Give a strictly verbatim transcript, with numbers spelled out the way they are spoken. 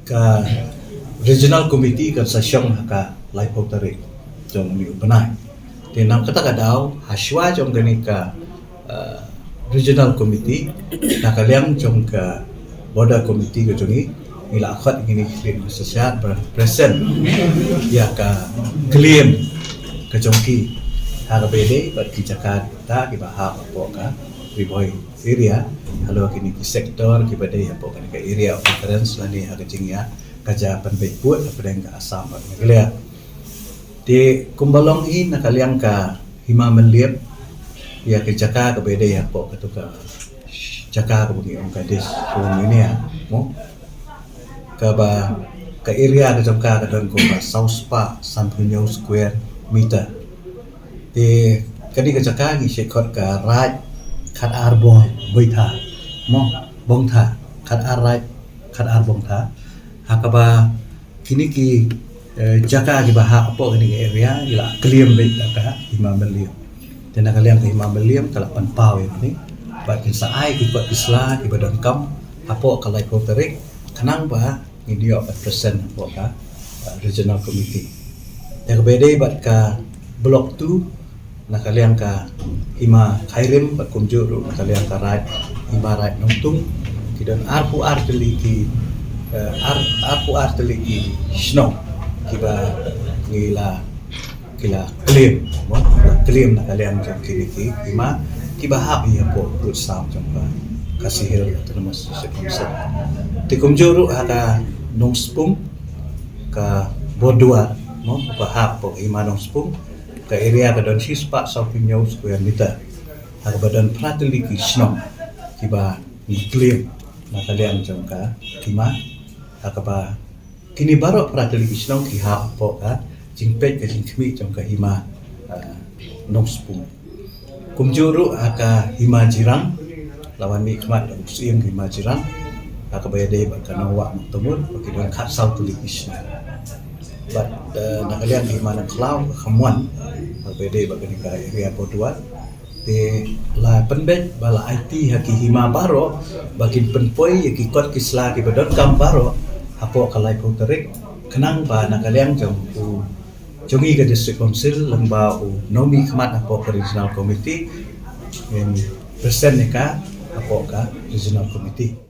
Ka Regional Committee kan sa shong ha ka laiphew tarik jong une u bnai. Te namar kata ka daw, ha shuwa jong kane ka uh, Regional Committee, na ka liang jong ka Border Committee ka jong ngi, ngi la khot ngi ni khlem sa shat ba present ïa ka claim ka jong ki ha kaba ïadei bad ki jaka ta kiba hap hapoh ka Ri Bhoi area, halor kine ki sector kiba dei hapoh kane ka area of difference lane ha ka jingïa ka ja pynbeit pud hapdeng ka Assam bad Meghalaya. Te kumba long hi na ka liang ka Hima Mylliem, ïa ka jaka kaba dei hapoh katu ka jaka kaba ngi ong ka District Minia, mo. Kaba ka area ka jong ka ka don kumba saw spah sanphew hynñiew square meter. Te kane ka jaka ngi shait khot ka Raid Khatar Bong Boitha, mo, Bongtha, Khatar Raid Khatar Bongtha. Ha kaba kine ki, eh, jaka kiba hap hapoh kane ka area ki la claim beit da ka Hima Mylliem. Te na ka liang ka Hima Mylliem ka la pynpaw ïa kane. Bad kin sa ai ki kot ki sla kiba donkam hapoh ka laiphew tarik, khnang ba ngin ïoh ban present hapoh ka, eh, Regional Committee. Te kaba dei bad ka Block two, na ka liang ka Hima Khyrim bad kumjuh ruh na ka liang ka Raid, Hima Raid Nongtung, ki don arphew ar tylli ki, eh, ar, arphew ar tylli ki shnong kiba ngi la, ki la claim, mo, la claim na ka liang jong kine ki hima kiba hap ïa hapoh Pud Sam jong ka Khasi Hills Autonomous District Council. Te kumjuh ruh ha ka Nongspung, ka Borduar, mo, ba hap hapoh Hima Nongspung, ka area ka don shi spah sawphew hynñiew square meter. Ha kaba don phra tylli ki shnong kiba ngi claim na ka liang jong ka hima. Ha kaba kine baroh phra tylli ki shnong ki hap hapoh ka jingpeit ka jingkhmih jong ka Hima, ah, Nongspung. Kumjuh ruh ha ka Hima Jirang, la wan mihkhmat da u Syiem Hima Jirang, ha kaba ïadei bad ka Nongwah Nongtymmun, ba ki don khatsaw tylli ki shnong. Bad, eh, na ka liang ka Hima Nongkhlaw, ka Khamwan, ha kaba ïadei bad kane ka area Borduar. Te la pynbeit ba la aiti ha ki hima baroh ba kin pynpoi ïa ki kot ki sla kiba donkam baroh hapoh ka laiphew tarik, khnang ba na ka liang jong u, jong ngi ka District Council lyngba u nongmihkhmat hapoh ka Regional Committee, ngin present ïa ka hapoh ka Regional Committee.